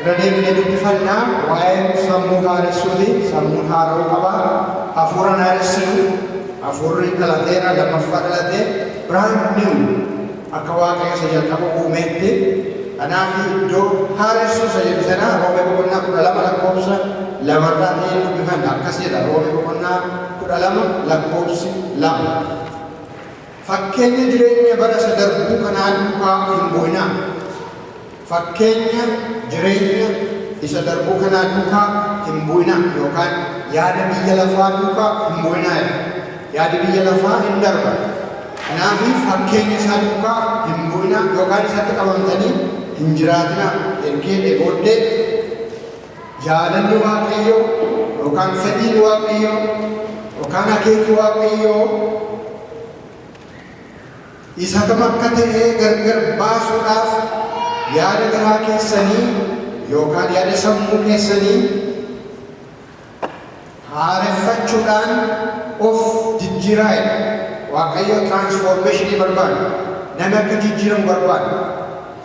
Irra deebinee dubbifannaa waa'ee sammuu haaressuuti. Sammuun haara'uu qaba. Hafuura haaressinu. Hafuurri dhalateera, lammaffaa dhalatee, brand new, akka Waaqayyo isa jalqaba uumeetti. Kanaaf iddoo haaressuu isa jedhu sana Roomee boqonnaa 12 lakkoofsa 2rraa ta'ee dubbifanna. Akkas jedha Roomee boqonnaa 12 lakkoofsi 2. "Fakkeenya jireenya bara isa darbuu kanaa duukaa hin bu'inaa." Fakkeenya jireenya isa darbuu kanaa duukaa hin bu'inaa yookaan yaada biyya lafaa duukaa hin bu'inaa jedha. Yaadi biyya lafaa hin darba. Kanaaf fakkeenya isaa duukaa hin bu'inaa yookaan isatti qabamtanii hin jiraatinaa. Ergee booddee jaalalli Waaqayyoo yookaan fedhiin Waaqayyoo yookaan akeeki Waaqayyoo isa kam akka ta'e gargar baasuudhaaf yaada garaa keessanii yookaan yaada sammuu keessanii haareffachuudhaan of jijjiiraa jedha. Waaqayyo transformation barbaada. Namni akka jijjiiramu barbaada.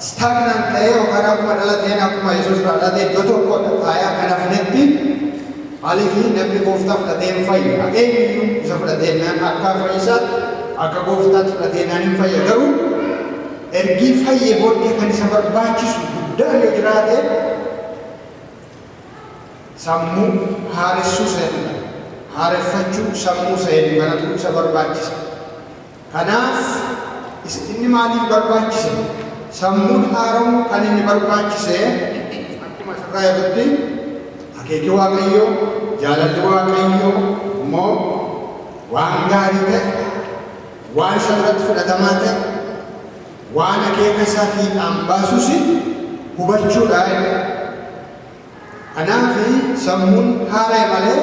Stagnant ta'ee yookaan akkuma dhalateen, akkuma Yesuus irraa dhalatee iddoo tokko taa'ee akka hafnetti. Maaliif? Namni gooftaa fudhatee hin fayya. Eenyuyyuu isa fudhatee akka fayyisaatti, akka gooftaatti fudhatee naan hin fayya. Garuu ergii fayyee booddee kan isa barbaachisu guddaan yoo jiraate sammuu haaressuu seenudha. Haareffachuu sammuu seenu kanatu isa barbaachisa. Kanaaf inni maaliif barbaachise? Sammuun haaramu kan inni barbaachise akkuma asirraa jedhutti akeekii Waaqayyoo, jaalalli Waaqayyoo immoo waan gaarii ta'e, waan isa biratti fudhatamaa ta'e, waan akeeka isaa fiixaan baasus hubachuudha. Kanaaf sammuun haara'e malee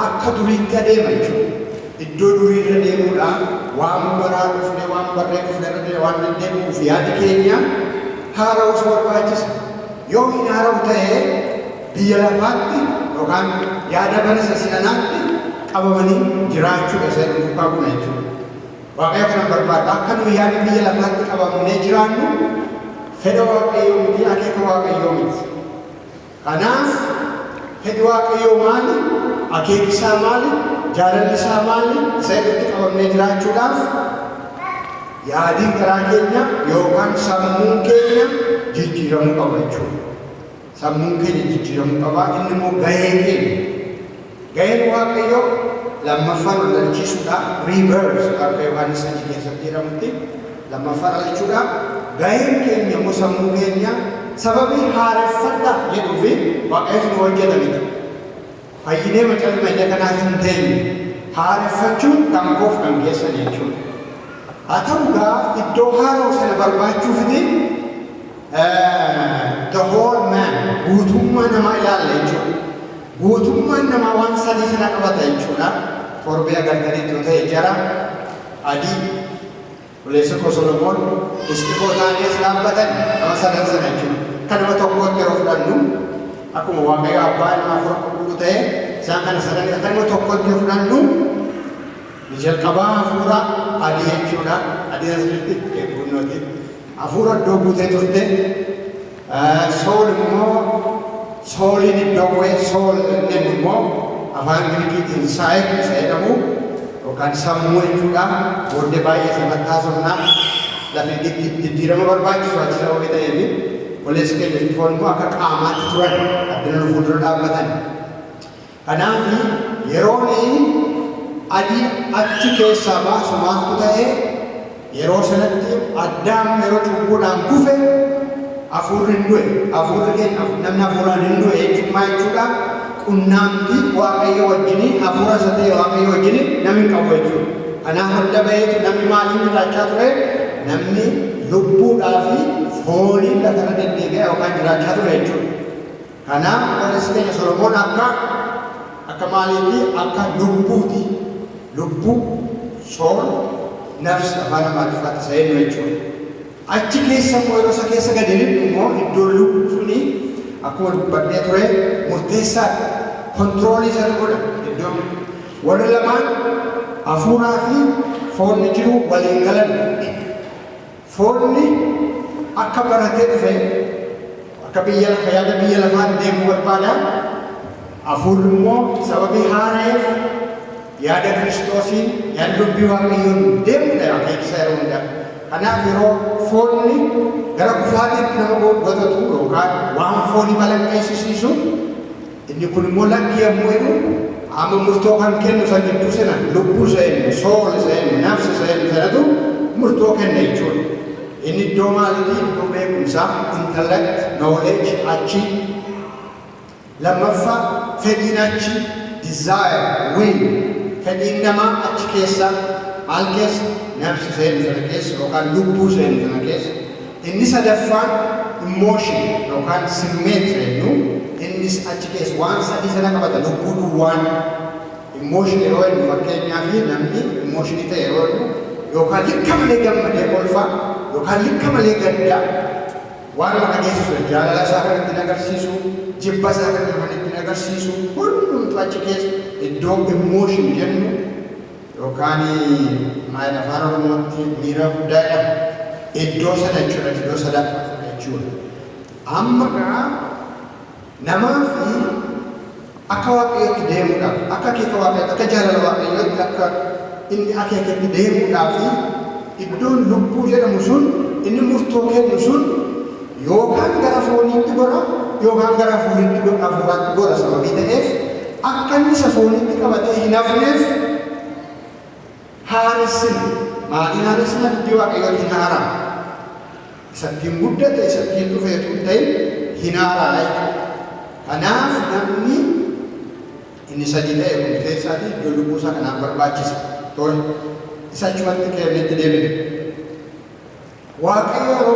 akka duriitti adeema jechuudha. Iddoo durii irra deemuudhaan waan baraa dhufne, waan barree dhufne irra waan deddeebi'uuf yaadi keenya haara'uus barbaachisa. Yoo hin haara'u ta'e biyya lafaatti yookaan yaada bara isa si'anaatti qabamanii jiraachuudha isa duukaa buna jechuudha. Waaqayyo kana barbaada. Akka nuyi yaada biyya lafaatti qabamnee jiraannu fedha Waaqayyoo miti, akeeka Waaqayyoo miti. Kanaaf fedhi Waaqayyoo maali? Akeeki isaa maali? Jaalalli isaa maali? Isa irratti qabamnee jiraachuudhaaf yaadiin karaa keenya yookaan sammuun keenya jijjiiramuu qaba jechuudha. Sammuun keenya jijjiiramuu qaba. Inni immoo gahee keenya. Gaheen Waaqayyoo lammaffaan ol dhalchiisuudha. Rebirth akka Yohaannis 3 keessatti jedhamutti lammaffaa dhalachuudha. Gaheen keenya immoo sammuu keenya sababii haareffadha jedhuu fi Waaqayyotu nu hojjeta miti. Fayyinee macalluma illee kanaaf hin teenye. Haareffachuun kan koof kan keessan jechuudha. Haa ta'u gaa iddoo haara'u sana barbaachuufiti the whole man, guutummaa namaa ilaalla jechuudha. Guutummaan namaa waan sadii sana qabata jechuudha. Torbee agartanitti yoo ta'e jara adii obboleessa koo Solomoon Isxifoo ta'anii as dhaabbatan nama sadan sana jechuudha. Kan nama tokkootti yeroo fudhannu akkuma Waaqayyo Abbaa, Ilma, Hafuura Qulqulluu ta'e isaan kana sadan akka nama tokkootti yoo fudhannu ni jalqabaa hafuura adii jechuudha. Adii as jirti eeggunnooti. Hafuura iddoo guutee turte. Soul immoo, souliin iddoo bu'ee, soul inni immoo afaan Giriikiitiin psyche isa jedhamu yookaan sammuu jechuudha. Booddee baay'ee sanatti haasofna. Lafi jijjiirama barbaachisu achi sababii ta'eef obboleessi keenya Isxifoon immoo akka qaamaatti turan addana nu fuuldura dhaabbatan. Kanaaf yeroon adii achi keessaa baasu maaltu ta'e? Yeroo sanatti Addaam yeroo cubbuudhaan kufe hafuurri hin du'e. Hafuurri keenya, namni hafuuraan hin du'e jechuun maal jechuudha? Qunnaamtii Waaqayyo wajjinii, hafuura isa ta'e Waaqayyo wajjinii namni hin qabu jechuudha. Kanaaf adda baheetu namni maaliin jiraachaa ture? Namni lubbuudhaa fi fooniin lafarra deddeebi'aa yookaan jiraachaa ture jechuudha. Kanaaf obboleessi keenya Solomoon akka maaliitti? Akka lubbuuti. Lubbuu, soul, nafs afaan Amaariffaatti isa jennu jechuudha. Achi keessa immoo yeroo isa keessa gadi lixnu immoo iddoon lubbuu suni akkuma dubbadhee ture murteessaadha. Control isatu godha iddoon. Warri lamaan hafuuraa fi foonni jiru waliin galan. Foonni akka baratee dhufe Akka biyya lafa yaada biyya lafaan deemuu barbaada. Hafuurri immoo sababii haara'eef yaada Kiristoosiin yaada dubbii Waaqayyoon deemudha akeekisa yeroo hundaa. Kanaaf yeroo foonni gara kufaatiitti nama godhatu yookaan waan foonii balaqqeessisiisu inni kun immoo lakki yommuu jedhu amma murtoo kan kennu isa gidduu sana lubbuu isa jennu, soul isa jennu, nafsi isa jennu sanatu murtoo kenna jechuudha. Inni iddoo maaliitii? Iddoo beekumsaa, intellect, knowledge achi. Lammaffaa fedhiin achi, desire, will, fedhiin namaa achi keessa maal keessa? Nafsi isa jennu sana keessa yookaan lubbuu isa jennu sana keessa. Inni sadaffaan emotion yookaan simmeet isa jennu innis achi keessa waan sadii sana qabata lubbuu duwwaan. Emotion yeroo jennu fakkeenyaaf namni emotionii ta'e yeroo jennu yookaan likka malee gammadee kolfaa yookaan likka malee gaddaa waan nama dhageessisu jaalala isaa kan ittiin agarsiisu jibba isaa kan ittiin agarsiisu hundumtu achi keessa iddoo emotion jennu yookaan maal afaan Oromootti miira guddaa jedhama. Iddoo sana jechuudha, iddoo sadaffaa sana jechuudha. Amma gaa namaa fi akka Waaqayyootti deemuudhaaf, akka akeeka Waaqayyootti, akka jaalala Waaqayyootti, akka inni akeekatti deemuudhaaf iddoon lubbuu jedhamu sun inni murtoo kennu sun yookaan gara fooniitti godha yookaan gara hafuuritti godha hafuuraatti godha sababii ta'eef akka inni isa fooniitti qabatee hin hafneef haaressina. Maaliin haaressina? Dubbii Waaqayyootiin haaraa. Isa ittiin guddate, isa ittiin dhufeetu hin ta'in hin haaraa jechuudha. Kanaaf namni inni sadii ta'e kun keessaatii iddoo lubbuu isaa kanaaf barbaachisa. Tole isa achumatti kennetti deebine. Waaqayyo yeroo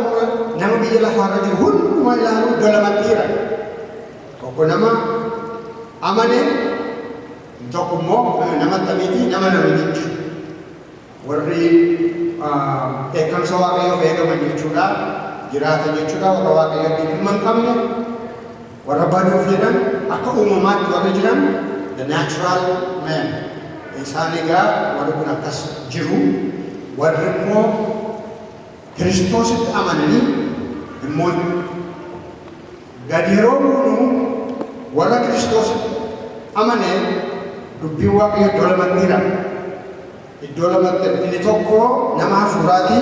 nama biyya lafaarra jiru hundumaa ilaalu iddoo lamatti hira. Tokko nama amane, tokko immoo nama akkamiiti nama nama jechuudha. Warri dheekkamsa Waaqayyoof eegaman jechuudha. Jiraatan jechuudha. Warra Waaqayyoof dhimma hin qabne, warra baduuf jedhan akka uumamaatti warra jiran the natural man. Isaan egaa warri kun akkas jiru. Warri immoo Kiristoositti amananii immoo gadi yeroo buunu warra Kiristoositti amane dubbiin Waaqayyoo iddoo lamatti hira. Iddoo lamatti hira. Inni tokko nama hafuuraati,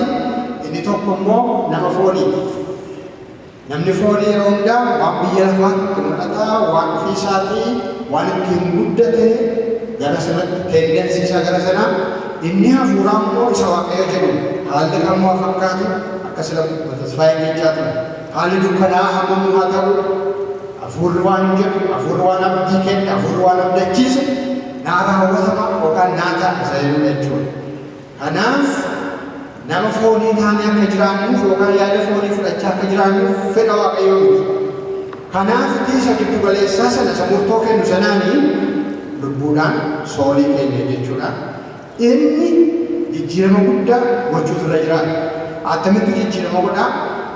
inni tokko immoo nama fooniiti. Namni foonii yeroo hundaa waan biyya lafaatti itti mul'ata, waan ofii isaatii, waan ittiin guddate gara sanatti tendency isaa gara sanaa. Inni hafuuraa immoo isa Waaqayyo jedhu haalli kamuu haa fakkaatu akka sila Tasfaayeen jechaa ture. Haalli dukkanaa hammamuu haa ta'u hafuurri waan jedhu, hafuurri waan abdii kenne, hafuurri waan abdachiise naa raawwatama yookaan naa ta'a isa jedhudha jechuudha. Kanaaf nama foonii taanee akka jiraannuuf yookaan yaada foonii fudhachaa akka jiraannuuf fedha Waaqayyoo miti. Kanaaf isa giddu galeessaa sana isa murtoo kennu sanaanii lubbuudhaan soulii keenya jechuudha. Inni jijjiirama guddaa gochuutu irra jiraata. Attamitti jijjiirama godhaa?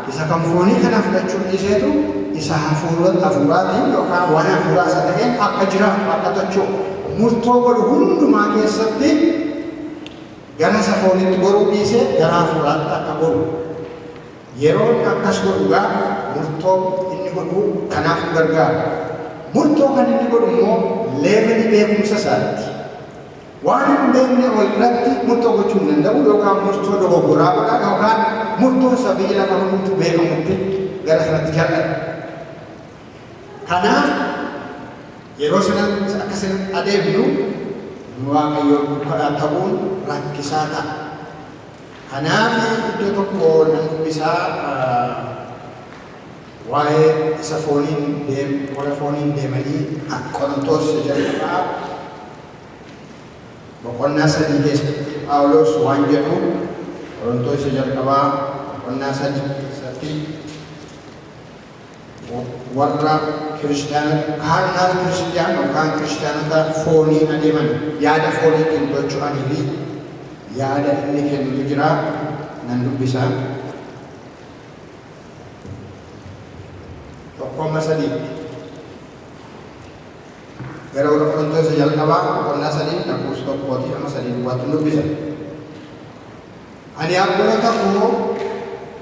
Isa kan foonii kana fudhachuu dhiiseetu isa hafuuraatiin yookaan waan hafuuraa isa ta'een akka jiraatu akka tocho'u murtoo godhu hundumaa keessatti gara isa foonitti goruu dhiisee gara hafuuraatti akka godhu. Yeroo inni akkas godhu gaa murtoo inni godhu kanaaf nu gargaara. Murtoo kan inni godhu immoo levelii beekumsa isaatti. Waan hin beekne ol irratti murtoo gochuu hin danda'u yookaan murtoo dogoggoraa godha yookaan murtoo isa biyya lafa hundumtuu beekamutti gara sanatti jal'ata. Kanaaf yeroo sana akka sanatti adeemnu Waaqayyoon duukaa ta'uun rakkisaa ta'a. Kanaaf iddoo tokko nan dubbisaa waa'ee isa fooniin deem warra fooniin deemanii Qorontos jalqabaa boqonnaa 3 keessatti Phaawulos waan jedhu Qorontos jalqabaa boqonnaa 3 keessatti warra kiristaanota carnal Christian yookaan kiristaanota fooniin adeeman yaada fooniitiin socho'anii fi yaada inni kennutu jira nan dubbisa. 1-3 gara warra Qorontos jalqabaa boqonnaa 3 lakkoofsa 1-3 duwwaatti dubbisa. Ani obboloota koo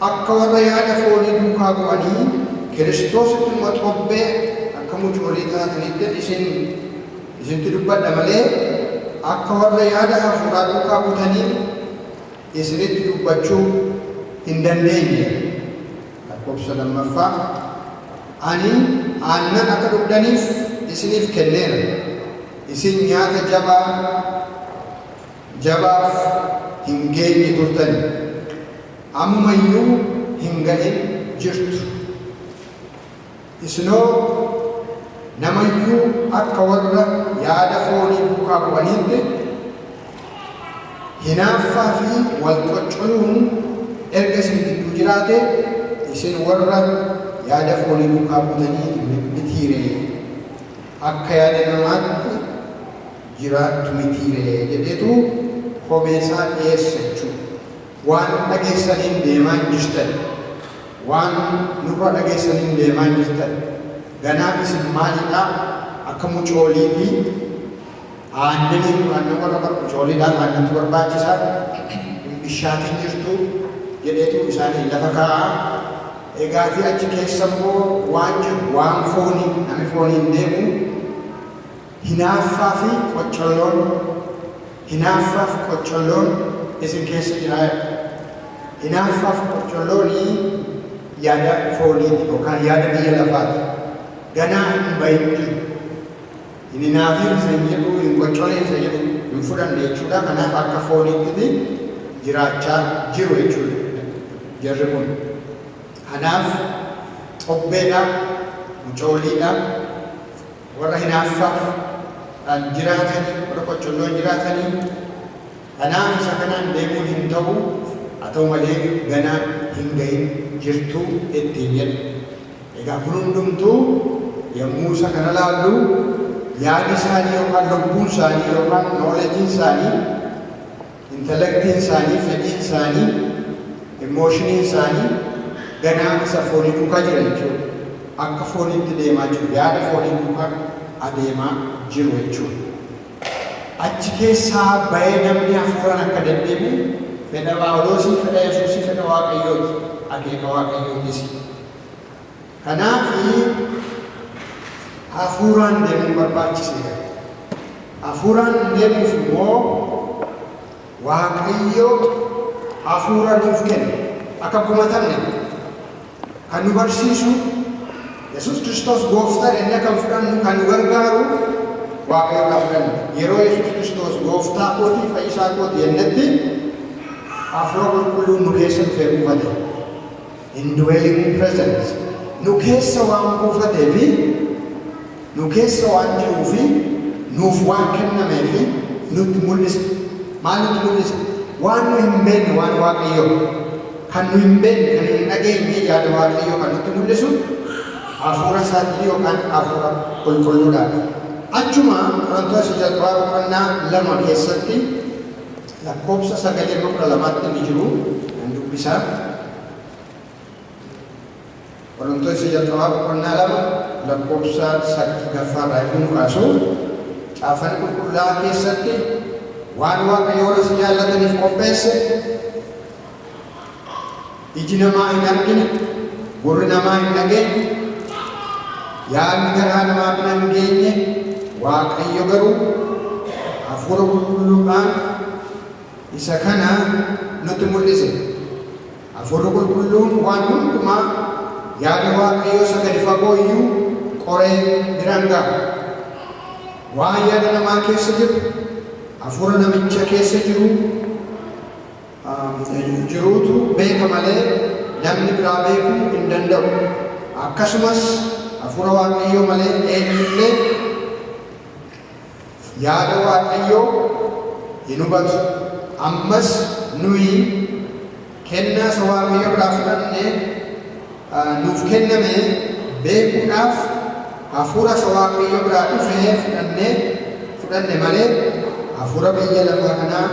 akka warra yaada foonii duukaa bu'anii Kiristoositti immoo xobbee akka mucoolii taatanitti isinitti dubbadha malee akka warra yaada hafuuraa duukaa buutanii isinitti dubbachuu hin dandeenye. Lakkoofsa 2ffaa, ani aannan akka dhugdaniif isiniif kenneera. Isin nyaata jabaaf hin geenye turtani. Ammayyuu hin ga'in jirtu. Isinoo namayyuu akka warra yaada foonii duukaa bu'aniitti hinaaffaa fi wal qoccoluun erga isin gidduu jiraate, isin warra yaada foonii duukaa buutanii mitiire, akka yaada namaatti jiraattu mitiire jedheetu komeesaa dhiyeessa jechuudha. Waan dhageessaniin deemaa hin jirtan. Waan nurra dhageessaniin deemaa hin jirtan. Ganaa isin maalidha? Akka mucooliitii aannanii, aannan warra mucooliidhaaf aannantu barbaachisa. Hin bishaatin jirtu jedheetu isaanii lafa kaa'a. Egaatii achi keessa immoo waan jiru, waan foonii, namni fooniin deemu hinaaffaa fi qoccolloon, hinaaffaa fi qoccolloon isin keessa jira. Hinaaffaa fi qoccolloonii yaada fooniiti yookaan yaada biyya lafaati. Ganaa hin bahin jiru. Hin hinaafiin isa hin jedhu, hin qoccoleen isa jedhu hin fudhanne jechuudha. Kanaaf akka fooniitti jiraachaa jiru jechuudha jarri kun. Kanaaf xobbeedha, mucooliidha, warra hinaaffaaf kan jiraatanii, warra qoccolloon jiraatanii. Kanaaf isa kanaan deemuun hin ta'u, haa ta'u malee ganaa hin gahin jirtu ittiin jedhu. Egaa kun hundumtuu yommuu isa kana laallu, yaadi isaanii yookaan lubbuun isaanii yookaan knowledgeiin isaanii, intellectiin isaanii, fedhiin isaanii, emotioniin isaanii ganaa isa foonii duukaa jira jechuudha. Akka fooniitti deemaa jiru, yaada foonii duukaa adeemaa jiru jechuudha. Achi keessaa bahee namni hafuuraan akka deddeebi'u fedha Phaawulosii, fedha Yesuusii, fedha Waaqayyooti, akeeka Waaqayyootis. Kanaaf hafuuraan deemuun barbaachiseera. Hafuuraan deemuuf immoo Waaqayyo hafuura nuuf kenna. Akka gumatamne kan nu barsiisu, Yesuus Kiristoos gooftaa jennee kan fudhannu, kan nu gargaaru Waaqayyo irraa fudhanna. Yeroo Yesuus Kiristoos gooftaa kootii, fayyisaa kooti jennetti, hafuura qulqulluun nu keessa dhufee buufate. Indwelling presence. Nu keessa waan buufatee fi nu keessa waan jiruu fi nuuf waan kennamee fi nutti mul'isa. Maal nutti mul'isa? Waan nu hin beekne, waan Waaqayyoo. Kan nu hin beekne, kan hin dhageenye, yaada Waaqayyoo kan nutti mul'isu hafuura isaatiin yookaan hafuura qulqulluudhaan. Achuma Qorontoos jalqabaa boqonnaa 2 keessatti lakkoofsa 9 amma 12tti ni jiru nan dubbisaa. Qorontoos jalqabaa boqonnaa 2 lakkoofsa 9ffaarraa yommuu kaasu, caaffanni qulqullaa'aa keessatti waan Waaqayyo warra isa jaallataniif qopheesse iji namaa hin argine, gurri namaa hin dhageenye, yaadni garaa namaa bira hin geenye, Waaqayyo garuu hafuura qulqulluudhaan isa kana nutti mul'ise. Hafuurri qulqulluun waan hundumaa, yaada Waaqayyoo isa gadi fagoo iyyuu qoree biraan ga'a. Waan yaada namaa keessa jiru hafuura namicha keessa jiru jiruutu beeka malee namni biraa beekuu hin danda'u. Akkasumas hafuura Waaqayyoo malee eenyullee yaada Waaqayyoo hin hubatu. Ammas nuyi kennaa isa Waaqayyo biraa fudhanne nuuf kenname beekuudhaaf hafuura isa Waaqayyo biraa dhufe fudhanne malee hafuura biyya lafaa kanaa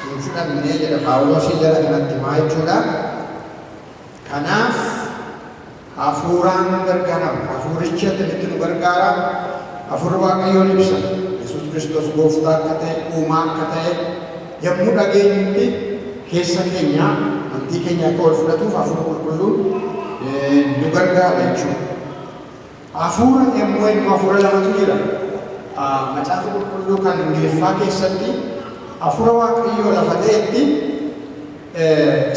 hin fudhanne jedha Phaawulosii jala kanatti himaa jechuudha. Kanaaf hafuuraan gargaarama. Hafuurichi akkamitti nu gargaara? Hafuurri Waaqayyoon ibsa. Yesuus Kiristoos gooftaa akka ta'e, uumaa akka ta'e yommuu dhageenyutti keessa keenya amantii keenya akka ol fudhatuuf hafuurri qulqulluun nu gargaara jechuudha. Hafuura yommuu jennu hafuura lamatu jira. Macaafa Qulqulluu kan Ingiliffaa keessatti hafuura Waaqayyoo lafa ta'etti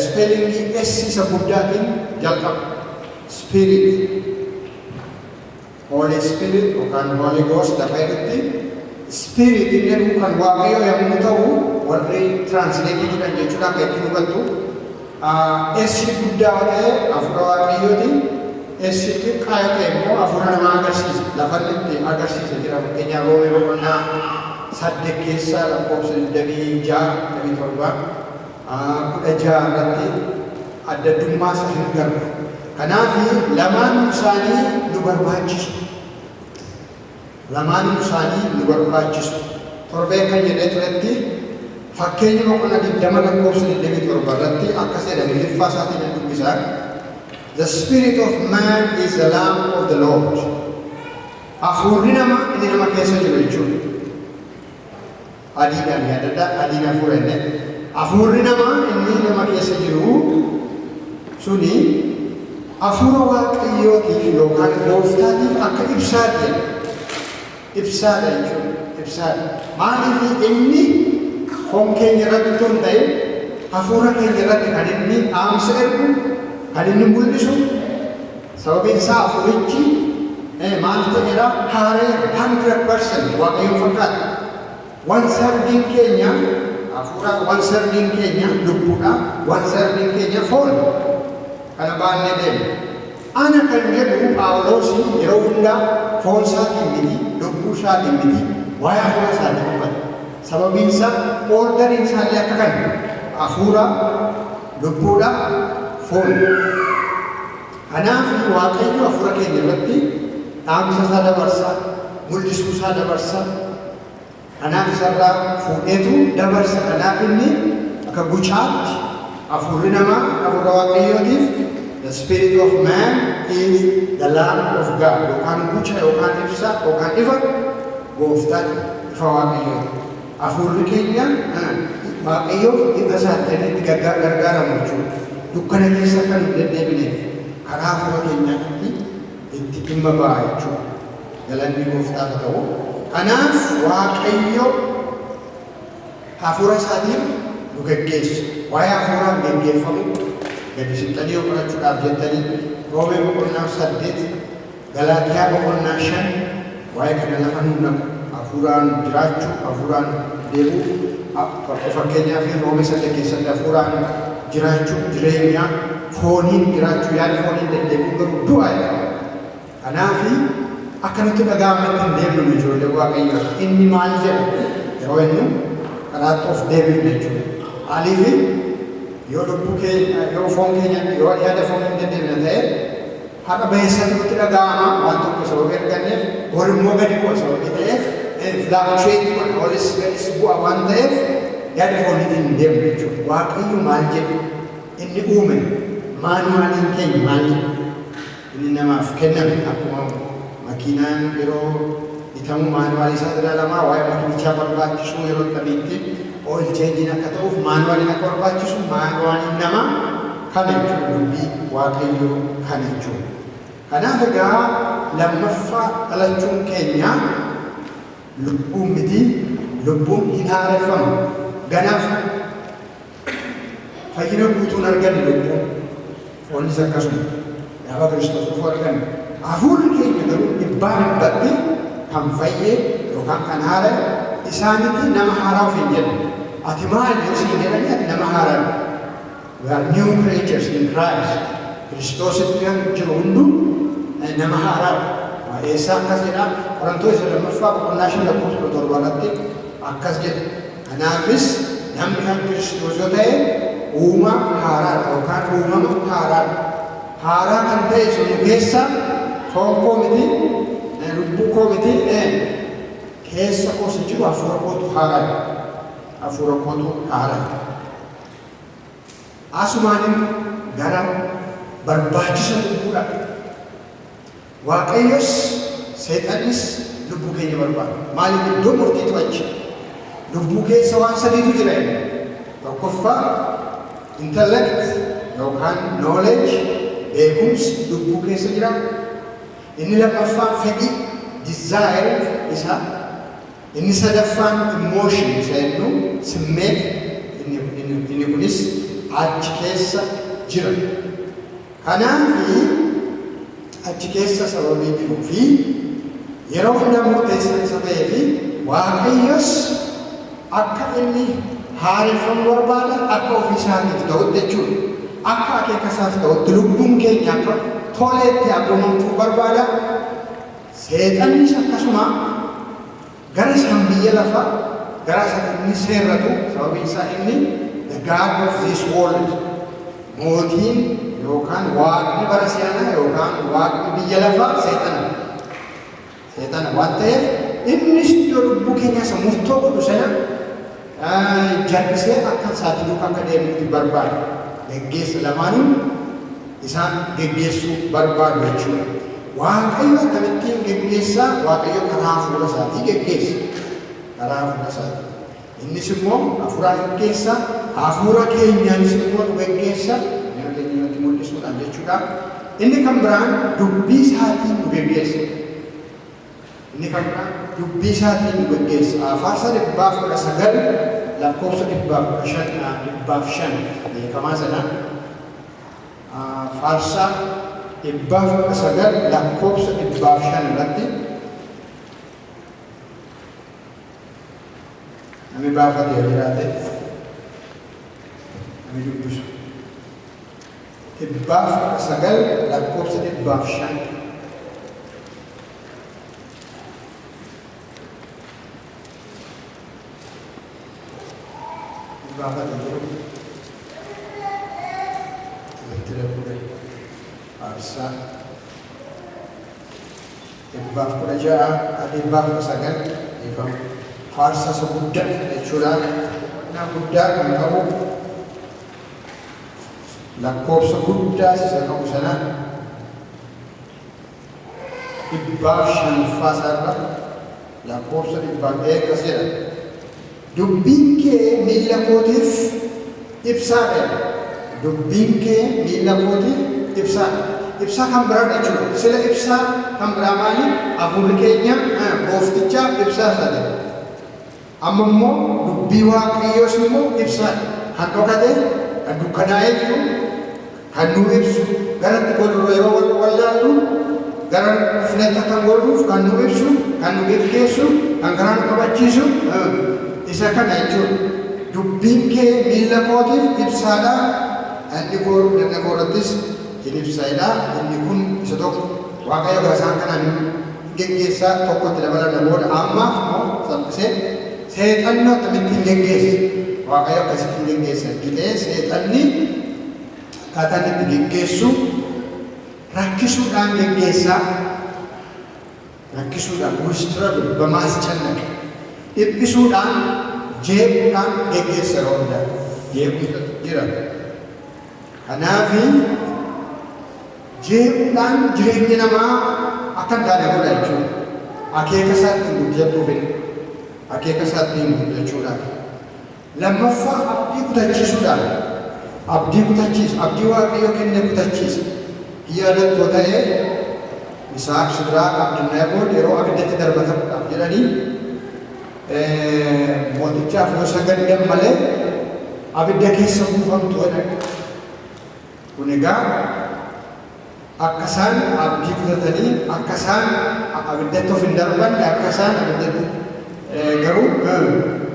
spellingii S isa guddaatiin jalqaba. Spirit. Holy Spirit yookaan Holy Ghost lafa jedhutti Spirit inni jedhu kan Waaqayyoo yommuu ta'u, warri translate godhan jechuudha, akka ittiin hubattu. S guddaa yoo ta'e hafuura Waaqayyooti. S xiqqaa yoo ta'e immoo hafuura namaa agarsiisa. Lafa inni itti agarsiisa jira. Fakkeenyaaf, Roomee boqonnaa 8 keessa lakkoofsa 26, 27, 16 irratti adda addummaa isa hin garbu. Kanaaf lamaan isaanii nu barbaachisu. Lamaan isaanii nu barbaachisu. Torbee kan jedhee turetti, Fakkeenya boqonnaa 20 lakkoofsa 27 irratti akkas jedha, Ingiliffaa isaatiin hin dubbisaa. "The spirit of man is the lamp of the Lord." Hafuurri namaa inni nama keessa jiru jechuudha. Adiidhaan yaadadha, adiin hafuura inni. Hafuurri namaa inni nama keessa jiru suni hafuura Waaqayyootiif yookaan Gooftaatiif akka ibsaati jedha. Ibsaadha jechuudha. Ibsaadha. Maaliif? Inni foon keenya irratti otoo hin ta'in hafuura keenya irratti kan inni dhaamsa ergu, kan inni mul'isu. Sababiin isaa hafuurichi maal ta'eera? Haareera, 100% Waaqayyoon fakkaata. One thirdiin keenya hafuura, one thirdiin keenya lubbuudha, one thirdiin keenya foon. Kana baannee deemna. Ana kan jedhu Phaawulos yeroo hundaa foon isaatiin miti, lubbuu isaatiin miti, waa'ee hafuura isaatiin dubbata. Sababiin isaa orderiin isaallee akka kana: hafuura, lubbuudha, foon. Kanaaf Waaqayyo hafuura keenya irratti dhaamsa isaa dabarsa, mul'isuu isaa dabarsa. Kanaaf isarraa fuudheetu dabarsa. Kanaaf inni akka gucaatti hafuurri namaa hafuura Waaqayyootiif, the spirit of man is the lamp of God, yookaan guca yookaan ibsa yookaan ifa Gooftaati, ifa Waaqayyooti. Hafuurri keenya Waaqayyoof ifa isaatti inni itti gargaaramu jechuudha. Dukkana keessa kan hin deddeebineef karaa hafuura keenyaatti itti dhimma ba'a jechuudha. Galanni Gooftaaf haa ta'u. Kanaaf Waaqayyo hafuura isaatiin nu geggeessa. Waa'ee hafuuraan geggeeffamu gadi siqxanii yoo qorachuudhaaf jettanii, Roomee boqonnaa 8, Galaatiyaa boqonnaa 5 waa'ee kana lafa nuu naqu. Hafuuraan jiraachuu, hafuuraan deemuu, fakkeenyaaf Roomee 8 keessatti hafuuraan jiraachuu jireenya, fooniin jiraachuu, yaada fooniin deddeebi'uu garuu du'a jedhama. Kanaaf akka nutti dhaga'ametti hin deemnu nu ijoollee Waaqayyoo. Inni maal jedha yeroo inni karaatti of deebifne jechuudha. Maaliif? Yoo lubbuu keenya, yoo foon keenya, yoo yaada fooniin deddeebina ta'e, har'a baheessatti nutti dhaga'ama waan tokko sababii arganneef, bor immoo gadi bu'a sababii ta'eef, fluctuate godha, olis gadis bu'a waan ta'eef, yaada fooniitiin hin deemnu jechuudha. Waaqayyo maal jedhe? Inni uume manualiin keenya maal jedhe? Inni namaaf kenname, akkuma makiinaan yeroo bitamu manualii isaa ilaalamaa, waa'ee makiinichaa barbaachisu yeroo akkamiitti oil changeiin akka ta'uuf manualiin akka barbaachisu, manualiin namaa kana jechuudha, dubbii Waaqayyoo kana jechuudha. Kanaaf egaa lammaffaa dhalachuun keenya lubbuun miti, lubbuun hin haareffamu. Ganaaf fayyina guutuun arganne lubbuun, foonnis akkasuma gaafa Kiristoos dhufu arganne. Hafuurri keenya garuu dhibbaa dhibbatti kan fayyee yookaan kan haara'e isaanitti nama haaraa ofiin jedhu. Ati maal yoo siin jedhani, ati nama haaraa. We are new creatures in Christ. Kiristoositti kan jiru hunduu nama haaraadha. Eessaa akkas jedha? Qorontoos isa lammaffaa boqonnaa 5 lakkoofsa 17 irratti akkas jedha. Kanaafis namni kan Kiristoos yoo ta'e uumaa haaraadha yookaan uumama haaraadha. Haaraa kan ta'e sun keessa foon koo miti, lubbuu koo miti, keessa koos jiru hafuura kootu haaraadha. Hafuura kootu haaraadha. Asumaanin gara barbaachisa lubbuudha. Waaqayyos seexannis lubbuu keenya barbaada. Maaliif? Iddoo murtiitu achi. Lubbuu keessa waan sadiitu jira inni. Tokkoffaa, intellect yookaan knowledge, Beekumsi lubbuu keessa jira. Inni lammaffaan fedhii, desire isaa. Inni sadaffaan emotion isa jennu, simmeet, inni kunis achi keessa jira. Kanaafi achi keessa sababii jiruu fi yeroo hunda murteessaa isa ta'ee fi Waaqayyos akka inni haareffamu barbaada, akka ofii isaatiif ta'utti jechuudha. Akka akeeka isaaf ta'utti lubbuun keenya akka toleetti abboomamtuu barbaada. Seexannis akkasuma gara isaan biyya lafaa gara isa inni seerratu, sababiin isaa inni the God of this world, mootiin yookaan waaqni bara si'anaa yookaan waaqni biyya lafaa seexana. Seexana waan ta'eef innis iddoo lubbuu keenya isa murtoo godhu sana jallisee akka isaatii duukaa akka deemutti barbaada. Geggeessa lamaanuu isaan geggeessuu barbaadu jechuudha. Waaqayyo akkamittiin geggeessaa? Waaqayyo karaa hafuura isaatii geggeessa. Karaa hafuura isaatii. Innis immoo hafuuraan geggeessa, hafuura keenyaanis immoo nu geggeessa, miira keenya irratti mul'isuudhaan jechuudha. Inni kan biraan dubbii isaatiin nu geggeessa. Inni kan biraan dubbii isaatiin nu geggeessa. Faarsaa 119 lakkoofsa 115, 105 beekamaa sana. Faarsaa 119 lakkoofsa 105 irratti namni baafate yoo jiraate namni dubbisu. 119 lakkoofsa 105. Baafate jiru. Itti darbuudha. Faarsaa 116, 119, dhiifama. Faarsaa isa guddaa jechuudha. Boqonnaa guddaa kan qabu, lakkoofsa guddaa isa qabu sana, 105ffaa isaarra lakkoofsa dhibbaaf akkas jedha. "Dubbiin kee miilla kootiif ibsaadha." Dubbiin kee miilla kootiif ibsaadha. Ibsaa kan biraadha jechuudha. Sila ibsaa kan biraa maali? Hafuurri keenya gooftichaaf ibsaa isaati. Amma immoo dubbii Waaqayyoos immoo ibsaadha. Kan dhokate, kan dukkanaa'ee jiru, kan nu ibsu, garatti godhu yeroo wallaallu gara dhufnetti kan godhuuf kan nu ibsu, kan nu geggeessu, kan karaa nu qabachiisu isa kana jechuudha. "Dubbiin kee miilla kootiif ibsaadha. Inni koo dhagna koo irrattis hin ibsaadha." Inni kun isa tokko. Waaqayyo gara isaan kanaan geggeessaa tokkotti dabalan booda ammaaf immoo salphisee seexanni akkamittiin geggeessa? Waaqayyo akkasittiin geggeessa jedhee, seexanni akkaataa inni itti geggeessu rakkisuudhaan geggeessaa. Rakkisuudhaan, with trouble, በማስጨነቅ፣ dhiphisuudhaan, jeequudhaan geggeessa yeroo hundaa. Jeequmsa jira. Kanaafi jeequudhaan jireenya namaa akka hin taane godha jechuudha. Akeeka isaatti guddachuu fedha. Akeeka isaatti guddachuudhaaf. Lammaffaa, abdii kutachiisuudhaan. Abdii kutachiisa. Abdii Waaqayyo kenne kutachiisa. Yaadattoo ta'ee Misaaq, Sidiraaq, Abdinaagoon yeroo abiddatti darbatamuudhaaf jedhanii mootichaaf yoo sagaddan malee abidda keessa buufamtu jedhan. Kun egaa akka isaan abdii kutatanii, akka isaan abiddatti of hin darbanne, akka isaan abiddatti garuu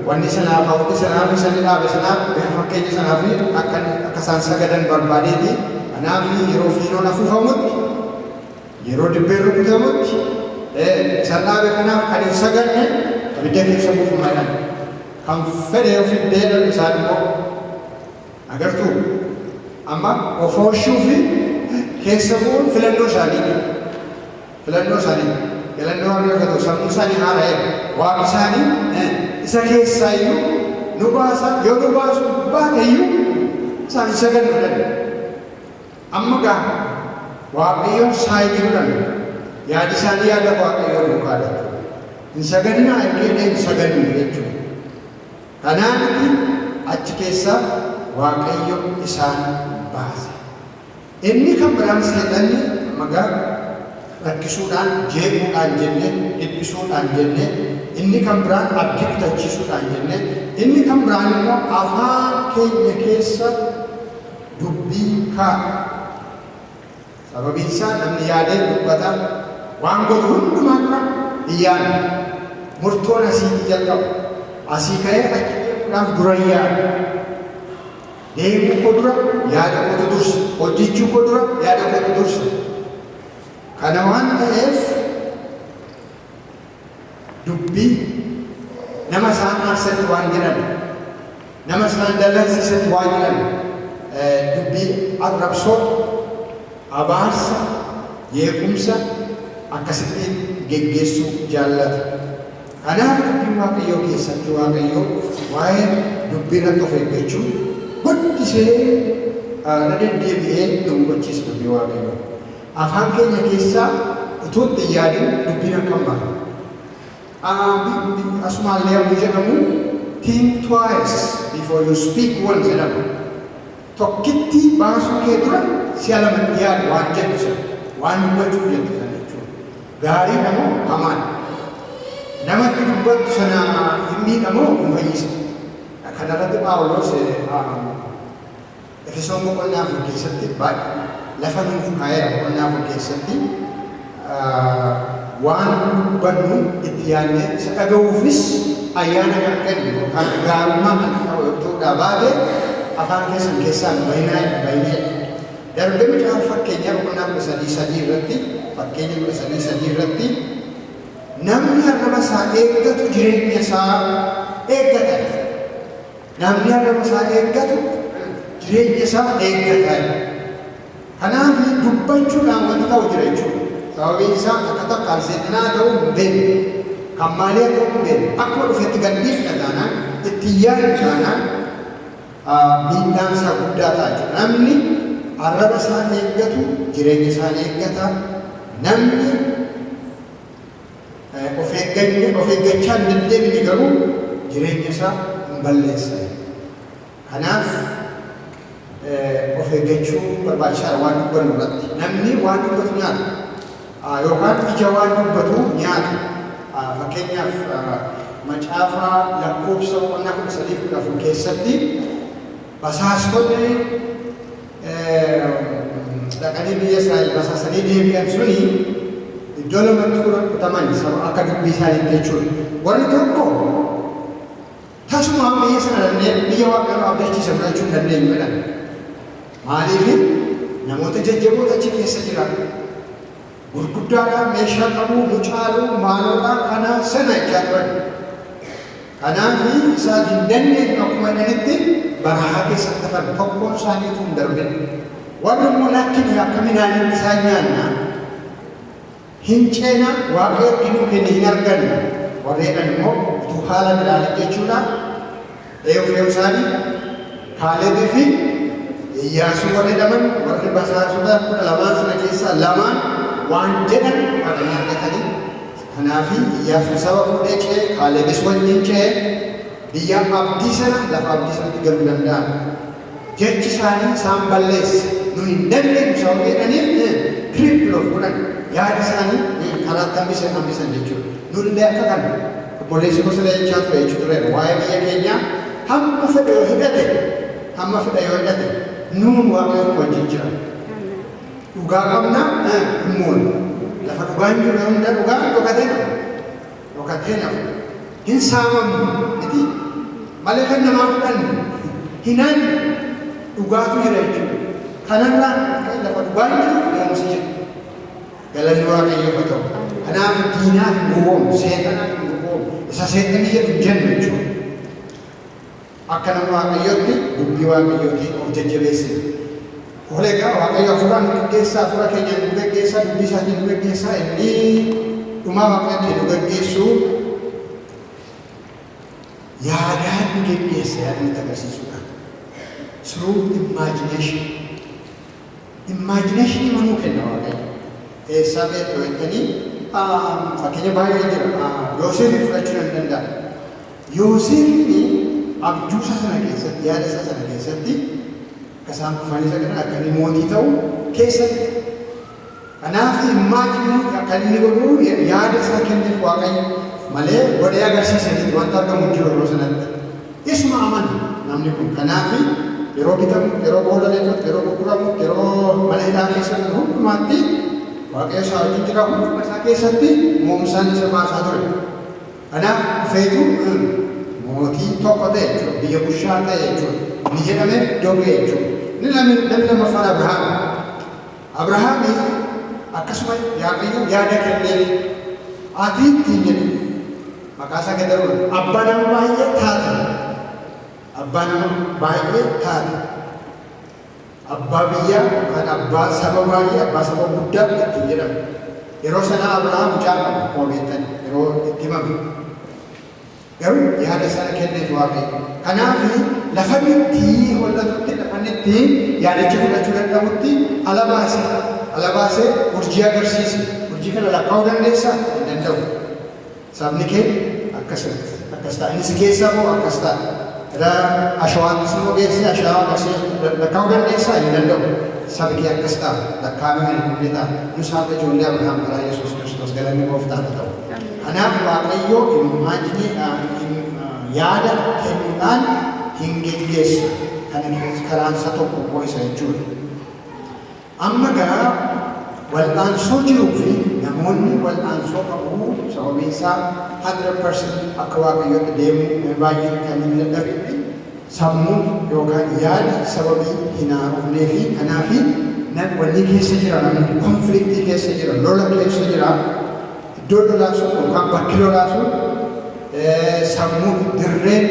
wanni sanaaf hawwati sanaaf isaan dhaabe sanaaf bifa fakkeenya sanaaf akka isaan sagadan barbaadeeti. Kanaaf yeroo fiinoon afuufamutti, yeroo dibbeen rukutamutti, isaan dhaabe kanaaf kan hin sagadne abidda keessa buufamaa. Kan fedhe of fiddeedhan isaan immoo agartuu amma of oolchuu fi keessa bu'uun filannoo isaanii, filannoo isaanii, filannoo argatu. Sammuu isaanii haara'e, waaqi isaanii isa keessaa iyyuu nu baasa, yoo nu baasu baate iyyuu isaan hin sagannu jedhan. Amma gaa Waaqayyoon saayinii godhan, yaadi isaanii yaada Waaqayyoo duukaadha jechuudha. Hin sagadinaa erga hin sagannu jechuudha. Kanaafiti achi keessa Waaqayyo isaan baase. Inni kan biraan seexanni magaa rakkisuudhaan, jeequudhaan jenne, dhiphisuudhaan jenne, inni kan biraan abdii kutachiisuudhaan jenne, inni kan biraan immoo afaan keenya keessa dubbii kaa'a. Sababiin isaa namni yaadee dubbata, waan godhu hundumaa dura hin yaadu. Murtoon asiitii jalqaba. Asii ka'ee achi deemuudhaaf dura hin yaadu. Deemuu koo dura yaada kootu dursa. Hojjechuu koo dura yaada kootu dursa. Kana waan ta'eef dubbii nama isaan aarsatti waan jedhan, nama isaan dallansiisatti waan jedhan, dubbii arrabsoo, abaarsa, jeequmsa akkasittiin geggeessuu jaallata. Kanaaf dubbii Waaqayyoo keessatti Waaqayyoo waa'ee dubbii irratti of eeggachuu guddisee irra deddeebi'ee nu hubachiisa dubbii Waaqayyoo. Afaan keenya keessaa utuu itti hin yaadin dubbiin akkam baha. Asumaallee yommuu jedhamu, "Think twice before you speak once" jedhama. Tokkitti baasuu kee dura si'a lamatti yaadu waan jettu sana, waan dubbachuuf jettu sana jechuudha. Gaariidha moo hamaadha? Namatti dubbattu sana hin miidha moo hin fayyisa? Kanarratti Phaawulos Efesoon boqonnaa 4 keessatti baay'ee lafa nuuf kaa'eera. Boqonnaa 4 keessatti waan dubbannu itti yaadnee, isa dhaga'uufis ayyaana kan kennu yookaan gaarummaa kan qabu ta'uudhaa baate afaan keessan keessaa bayinaa bayinee. Darbee macaafa Fakkeenyaa boqonnaa 13:3 irratti, Fakkeenya 13:3 irratti, namni arraba isaa eeggatu jireenya isaa eeggata. Namni arraba isaa eeggatu jireenya isaa eeggata. Kanaaf dubbachuudhaan wanti ta'u jira jechuudha. Sababiin isaa akka takkaan seexanaa ta'uu hin beeknu. Kan maalii ta'uu hin beeknu. Akkuma dhufetti gadhiifna taanaan, itti yaadnu taanaan, miidhaan isaa guddaa ta'a jechuudha. Namni arraba isaa eeggatu jireenya isaa eeggata. Namni of eeggachaa hin deddeebine garuu jireenya isaa hin balleessa. Kanaaf of eeggachuu barbaachisaadha waan dubbannu irratti. Namni waan dubbatu nyaata. Yookaan ija waan dubbatu nyaata. Fakkeenyaaf macaafa Lakkoofsa boqonnaa 13:14 keessatti basaastonni dhaqanii biyya Israa'el basaasanii deebi'an suni iddoo lamatti kutaman akka dubbii isaaniitti jechuudha. Warri tokko tasuma biyya sana dandeenye, biyya Waaqayyoon abdachiisa fudhachuu hin dandeenyu jedhan. Maaliif? Namoota jajjaboota achi keessa jiran, gurguddaadha, meeshaa qabu, nu caalu, maaloodha, kana sana jechaa turan. Kanaaf isaan hin dandeenyu akkuma jedhanitti barahaa keessatti hafan, tokkoon isaaniitu hin darbin. Warri immoo lakkini, akka midhaanitti isaan nyaanna, hin ceena, Waaqayyo nuu kenne hin arganna. Warri jedhan immoo utuu haala ilaalin jechuudha. Eeyyuu fe'uu isaanii Kaalebii fi Iyyaasuu warri jedhaman, warri basaasota 12n sana keessaa lamaan waan jedhan dhaqanii argatanii. Kanaaf Iyyaasuun saba fuudhee ce'e, Kaalebis wajjin ce'e, biyya abdii sana, lafa abdii sanatti galuu danda'an. Jechi isaanii isaan balleesse. Nu hin dandeenyu sababii jedhaniif cripple of godhan. Yaada isaanii karaatti hambisan hambisan jechuudha. Nullee akka kana obboleessi gosa jechaa ture jechuu tureera. Waa'ee biyya keenyaa hamma fedhe yoo hidhate, hamma fedhe yoo hidhate, nuun Waaqayyo wajjin jira. Dhugaa qabna, hin moonu. Lafa dhugaan jiru hunda dhugaan dhokatee nafu. Dhokatee nafu. Hin saamamnu miti. Malee kan namaa fudhannu hin hannu, dhugaatu jira jechuudha. Kanarraan kan lafa dhugaan jiru moomsi jira. Galanni Waaqayyoof haa ta'u. Kanaaf diinaaf hin gowwoomu, seexanaaf hin gowwoomu. Isa seexanni jedhu hin jennu jechuudha. Akka nama Waaqayyootti dubbii Waaqayyootiin of jajjabeessina. Tolee, egaa Waaqayyo hafuuraan nu geggeessaa, hafuura keenyaan nu geggeessaa, dubbii isaatiin nu geggeessaa, inni dhumaa Waaqayyootiin nu geggeessu yaadaan nu geggeessa, yaada nutti agarsiisuudha. Through imagination. Imagination manuu kenna Waaqayyo. Eessaa beektu jettanii, fakkeenya baay'ee jira. Yoosefii fudhachuu nan danda'a. Yoosefiin abjuu isaa sana keessatti, yaada isaa sana keessatti, akka isaan kufanii sagadan, akka inni mootii ta'u keessatti. Kanaaf imagine kan inni godhu yaada isaa kenneef Waaqayyo malee godhee agarsiisaniiti wanta argamu jiru yeroo sanatti. Isuma amana namni kun. Kanaaf yeroo bitamu, yeroo boolla lixutti, yeroo gurguramu, yeroo mana hidhaa keessatti hundumaatti Waaqayyo isaa wajjin jira. Hunduma isaa keessatti moomsaan isa baasaa ture. Kanaaf dhufeetu mootii tokko ta'e jechuudha. Biyya bushaa ta'e jechuudha. Inni jedhamee iddoo ga'e jechuudha. Inni namni lammaffaan Abrahaam. Abrahaami akkasuma Waaqayyo yaada kenneef ati ittiin jedhe maqaa isaa gadaruudha. Abbaa nama baay'ee taate. Abbaa nama baay'ee taate. Abbaa biyyaa yookaan abbaa saba baay'ee, abbaa saba guddaa ittiin jedhama. Yeroo sana Abrahaam mucaa qaba akkuma beektan yeroo itti himame. Garuu yaada sana kenneef Waaqayyo. Kanaaf lafa inni itti hollatutti, lafa inni itti yaadicha fudhachuu danda'utti ala baase. Ala baasee urjii agarsiise. Urjii kana lakkaa'uu dandeessaa? Hin danda'u. Sabni kee akkasumatti akkas ta'a. Inni si keessaa moo akkas ta'a. Gara ashawaattis immoo geessee ashawaa agarsiise lakkaa'uu dandeessaa? Hin danda'u. Sabi kee akkas ta'a. Lakkaa'amee kan hin dhumne ta'a. Nus har'a ijoollee Abrahaam karaa Yesuus Kiristoos galanni gooftaaf haa ta'u. Kanaaf Waaqayyo imagine yaada kennuudhaan hin geggeessa. Kana karaan isa tokko immoo isa jechuudha. Amma gaa wal'aansoo jiruu fi namoonni wal'aansoo qabu sababiin isaa 100% akka Waaqayyootti deemuu namni baay'een kan hin dadhabne sammuun yookaan yaadi sababii hin haarofnee fi kanaaf wanni keessa jira, namni conflict keessa jira, lola keessa jira. Iddoo lolaa sun yookaan bakki lolaa sun sammuu, dirreen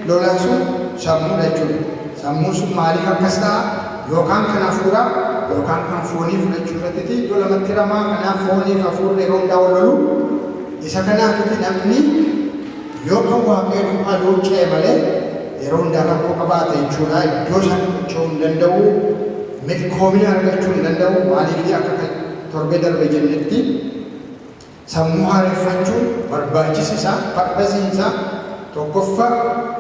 lolaa sun sammuudha jechuudha. Sammuun sun maaliif akkas ta'a? Yookaan kan hafuuraa yookaan kan foonii fudhachuu irratti iddoo lamatti hiramaa. Kanaaf foonii fi hafuurri yeroo hundaa wal lolu. Isa kanaafiti namni yoo kan Waaqayyo duukaa luucca'e malee yeroo hundaa rakkoo qabaata jechuudha. Iddoo sana socho'uu hin danda'u, milkoomina argachuu hin danda'u. Maaliif akka torbee darbe jennetti sammuu haareffachuun barbaachisi isaa, purposeiin isaa tokkoffaa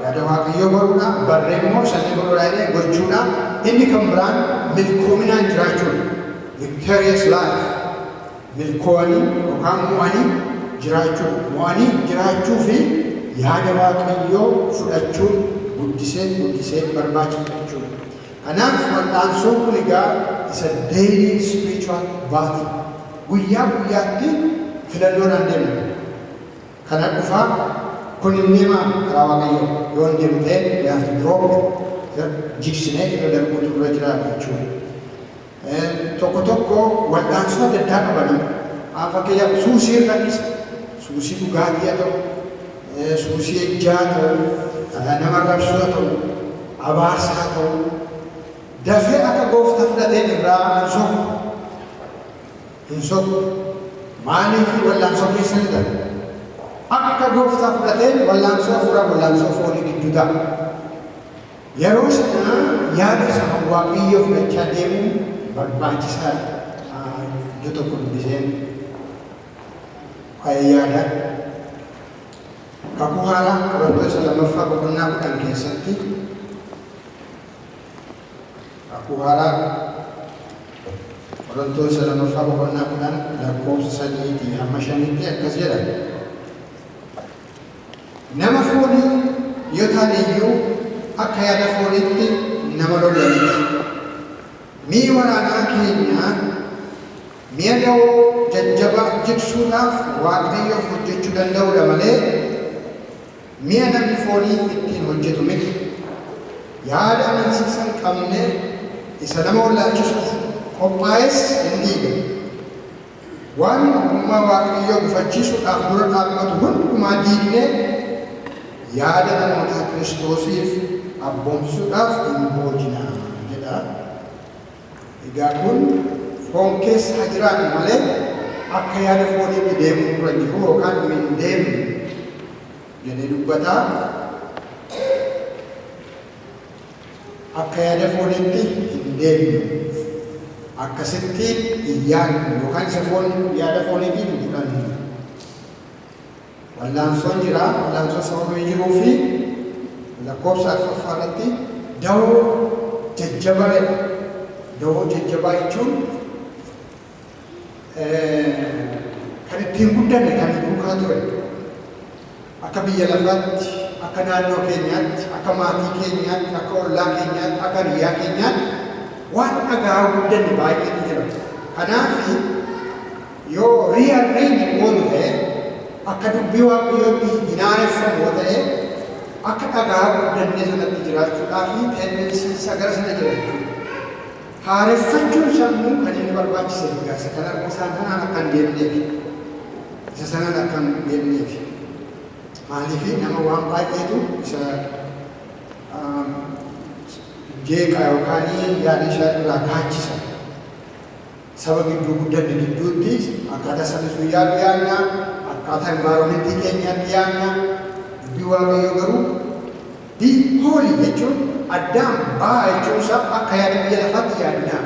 yaada Waaqayyoo baruudha, barree immoo sanyii godhuudha jedhee gochuudha. Inni kan biraan milkoominaan jiraachuudha. Victorious life. Milkoowanii yookaan mo'anii jiraachuu. Mo'anii jiraachuu fi yaada Waaqayyoo fudhachuun guddisee guddisee barbaachisa jechuudha. Kanaaf wal'aansoon kun egaa isa daily spiritual battle. Guyyaa guyyaatti filannoodhaan deemna. Kana dhufaa kun hin deemaa karaa Waaqayyoo yoo hin deemu ta'e we have to drop it. Jigsinee irra darbuutu irra jiraata jechuudha. Tokko tokko wal'aansoo adda addaa qaban. Fakkeenyaaf suusii rakkisa. Suusii dhugaatii haa ta'u, suusii ejjaa haa ta'u, nama arrabsuu haa ta'u, abaarsa haa ta'u. Dafee akka gooftaa fudhateen irraa hin soqu. Hin soqu. Maaliif wal'aansoo keessa ni ta'a? Akka gooftaa fudhateen wal'aansoo hafuuraa wal'aansoo foonii gidduu ta'a. Yeroo sana yaada isa kan Waaqayyoo fudhachaa deemuun barbaachisaadha. Iddoo tokko dubbiseen waa'ee yaada. Kakuu Haaraa Qorontoos isa lammaffaa boqonnaa 10 keessatti, Kakuu Haaraa Qorontoos isa lammaffaa boqonnaa 10 lakkoofsa 3 hamma 5tti akkas jedha. Nama foonii yoo taane iyyuu akka yaada fooniitti nama lolla miti. Mi'i waraanaa keenya mi'a da'oo jajjabaa jigsuudhaaf Waaqayyoof hojjechuu danda'udha malee mi'a namni foonii ittiin hojjetu miti. Yaada amansiisa hin qabne isa nama wallaalchisuuf qophaa'es hin diiga. Waan ogummaa Waaqayyoo gufachiisuudhaaf dura dhaabbatu hundumaa diignee yaada namootaa Kiristoosiif abboomsisuudhaaf hin boojinaa jedha. Egaa kun foon keessa haa jiraannu malee akka yaada fooniitti deemuu dura jiru yookaan nu hin deemnu jedhee dubbata. Akka yaada fooniitti hin deemnu. Akkasitti hin yaadnu yookaan isa foon yaada fooniitiin hin fudhannu. Wallaansoon jira, wallaansoon sababii jiruu fi lakkoofsa arfaffaa irratti da'oo jajjabaadha. Dawoo jajjabaa jechuun kan ittiin guddanne, kan duukaa ture. Akka biyya lafaatti, akka naannoo keenyaatti, akka maatii keenyaatti, akka ollaa keenyaatti, akka hiriyaa keenyaatti waan dhagaa guddanne baay'eetu jira. Kanaaf yoo rearrange goonu ta'e, akka dubbii Waaqayyootti hin haareffamu yoo ta'e, akka dhagaa guddanne sanatti jiraachuudhaa fi tendency isa gara sana jira jechuudha. Haareffachuun sammuu kan inni barbaachise egaa isa kana isaan kanaan akka hin deemneef, isa sanaan akka hin deemneef. Maaliif? Nama waan baay'eetu isa jeeqa yookaan yaada isaa irraa kaachisa. Saba gidduu guddanne gidduutti akkaataa sabni sun yaadu yaadna, akkaataa environmentii keenyaatti yaadna. Dubbii Waaqayyoo garuu be holy jechuun, addaan baa jechuun isaa akka yaada biyya lafaatti yaadna.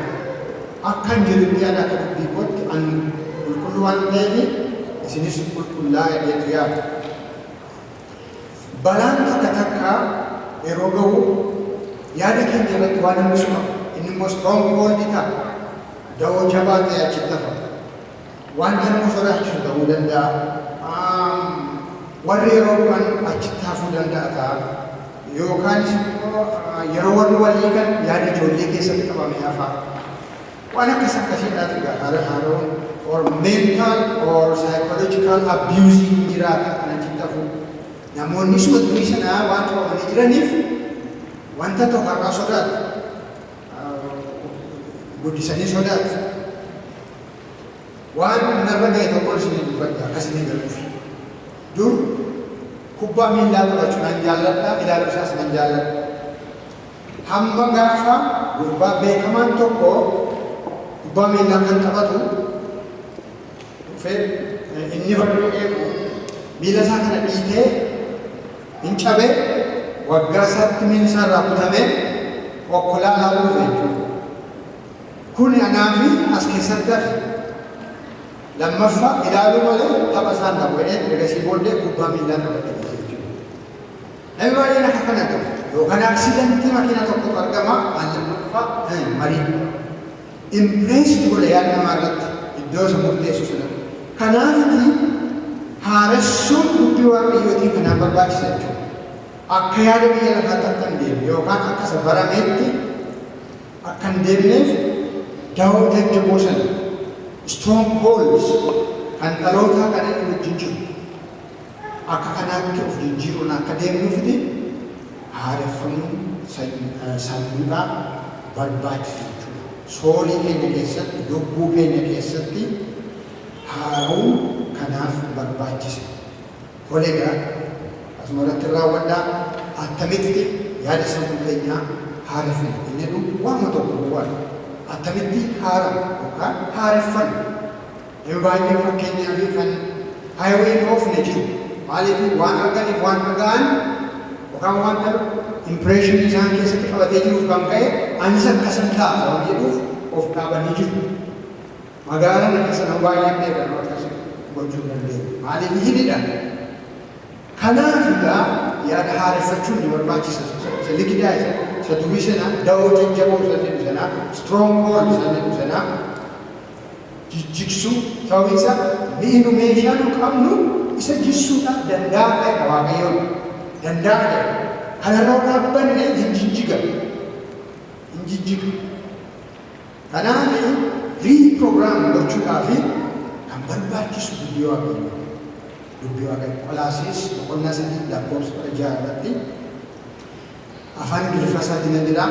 Akka hin jedhutti yaada, akka dubbii kootti an qulqulluu waan ta'eef isinis qulqullaa jedheetu yaada. Balaan takka takka yeroo gahu yaada keenya irratti waan hambisu qaba. Inni immoo stronghold ta'a. Dawoo jabaa ta'e achitti hafa. Wanta nama sodaachisu ta'uu danda'a. Warri yeroo du'an achitti hafuu danda'a ta'a. Yookaanis immoo yeroo warri walii kan yaada ijoollee keessatti qabamee hafa. Waan akkas akkasiidhaaf egaa haara haaroon or mental or psychological abuse jiraata kan achitti hafu. Namoonni suma durii sanaa waan qabamanii jiraniif wanta tokko har'aa sodaatu. Guddisanii sodaatu. Waan narra ga'e tokko isinii dubbadha akkasinii galuufi. Dur kubbaa miillaa taphachuu nan jaalladha, ilaaluu isaas nan jaalladha. Hamma gaafa gurbaa beekamaan tokko kubbaa miillaa kan taphatu dhufee, inni barruu eegu miila isaa kana dhiitee hin cabe, waggaa isaatti miilli isaa irraa kutamee okkolaa ilaaluu dhufe jechuudha. Kuni anaafi as keessatti hafe. Lammaffaa ilaaluu malee tapha isaan dhabu jedhee ergasii booddee kubbaa miillaa taphate jechuudha. Namni baay'een akka kana qaba. Yookaan accidentii makiina tokkotu argama, waan lammaffaa marii. Impressed godhe yaada namaa irratti iddoo isa murteessu sana. Kanaafiti haaressuun dubbii Waaqayyootiin kanaan barbaachisa jechuudha. Akka yaada biyya lafaatti akka hin deemne yookaan akka isa barameetti akka hin deemneef, dawoo jajjaboo sana, strongholds kan dhalootaa kan inni wajjin jiru, akka kanaatti of jijjiiruun akka deemnuufiti haareffamuun sammuudhaa barbaachisa jechuudha. Soulii keenya keessatti, lubbuu keenya keessatti haara'uun kanaaf barbaachisa. Tole egaa, asuma irratti raawwadhaa. Attamitti yaada sammuu keenyaa haareffanna inni jedhu waanuma tokko duwwaadha. Attamitti haara yookaan haareffanna? Namni baay'een fakkeenyaa fi kan highway hin oofne jiru. Maaliif? Waan arganiif, waan dhaga'an yookaan wanta impression isaan keessatti qabatee jiruuf kan ka'e anis akkasan ta'a sababa jedhuuf of dhaabanii jiru. Magaalaa na keessa nama baay'een beekan akkas gochuu hin dandeenye. Maaliif? Hidhidha. Kanaaf egaa yaada haareffachuun ni barbaachisa. Isa ligidaa isa durii sana, dawoo jajjaboo isa jedhu sana, stronghold isa jedhu sana jijjigsuu. Sababiin isaa mi'i nu meeshaa nu qabnu isa jissuudhaaf danda'a ta'edha Waaqayyoon. Danda'a ta'e. Kanarra dhaabbanne hin jijjiga. Hin jijjiga. Kanaaf reprogram gochuudhaaf kan barbaachisu dubbii Waaqayyoo. Dubbii Waaqayyoo Qolaasiis boqonnaa 3 lakkoofsa 16 irratti afaan Ingiliffaa isaatiin nan jedha: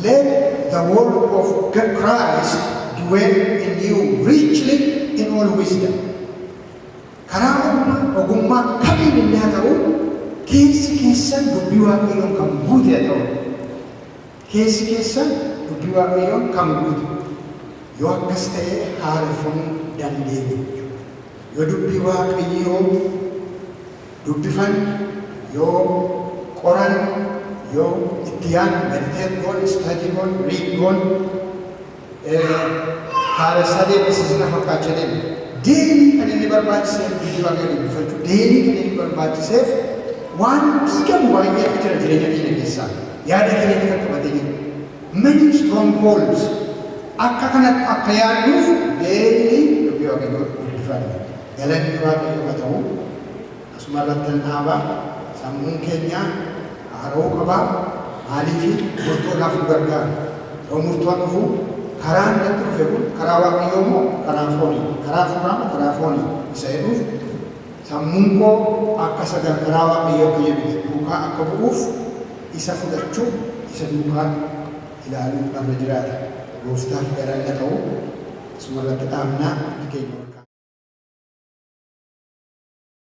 "Let the word of Christ dwell in you richly in all wisdom." Karaa ogummaa kamiin illee haa ta'u, keessi keessan dubbii Waaqayyoon kan guute haa ta'u. Keessi keessan dubbii Waaqayyoon kan guute. Yoo akkas ta'e haareffamuu dandeenya. Yoo dubbii Waaqayyoo dubbifan, yoo qoran, yoo itti yaadnu, meditate goon, study goon, read goon, haaressaa deemsisina fakkaachaa deema. Daily kan inni barbaachiseef dubbii Waaqayyoo dubbifachuu, daily kan inni barbaachiseef waan diigamu baay'eetu jira jireenya keenya keessaa. Yaada keenyatti kan qabatee jiru. Many strongholds. Akka kanatti akka yaadnuuf beelli dubbii Waaqayyoo dubbifanna. Galanni Waaqayyoo haa ta'u. Asuma irratti dhaaba. Sammuun keenya haara'uu qaba. Maaliif murtoodhaaf nu gargaara. Yeroo murtoon dhufu karaan natti dhufe kun karaa Waaqayyoo moo karaa foonii? Karaa fuuraa moo karaa foonii? Isa jedhuuf sammuun koo akka sagal karaa Waaqayyoo akka jedhu duukaa akka bu'uuf isa fudhachuu, isa duukaa ilaaluu irra jiraata. Gooftaaf galanni ta'u. Asuma irratti dhaabnaa keenya.